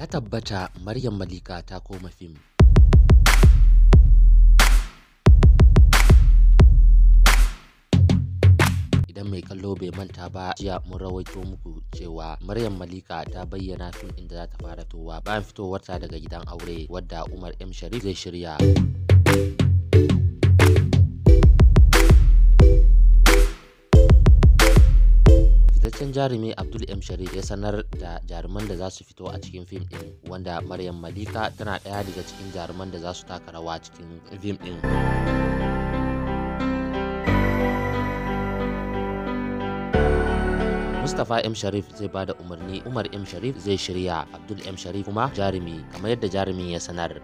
Tabbata Maryam Malika ta koma fim. Idan mai kallo bai manta ba, jiya mun rawaito muku cewa Maryam Malika ta bayyana fim inda za ta fara fitowa bayan fitowarta daga gidan aure, wadda Umar M Sharif zai shirya. Fitaccen jarumi Abdul M Sharif ya sanar da jaruman da za su fito a cikin fim din, wanda Maryam Malika tana ɗaya daga cikin jaruman da za su taka rawa cikin fim din. Mustapha M Sharif zai bada umarni, Umar M Sharif zai shirya, Abdul M Sharif kuma jarumi, kamar yadda jarumin ya sanar.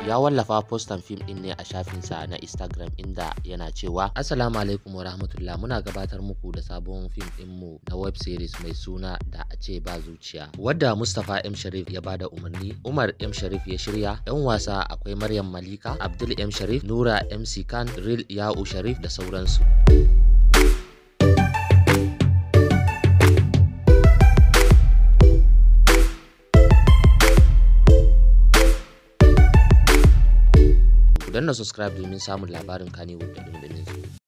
Ya wallafa postan fim din ne a shafinsa na Instagram, inda yana cewa: "Assalamu alaikum wa rahmatullah, muna gabatar muku da sabon fim dinmu na web series mai suna Da a ce ba zuciya, wadda Mustapha M Sharif ya bada umarni, Umar M Sharif ya shirya. Yan wasa akwai Maryam Malika, Abdul M Sharif, Nura MC Khan, Real Ya'u Sharif da sauransu." Ku danna subscribe domin samun labarin Kannywood da dumi su.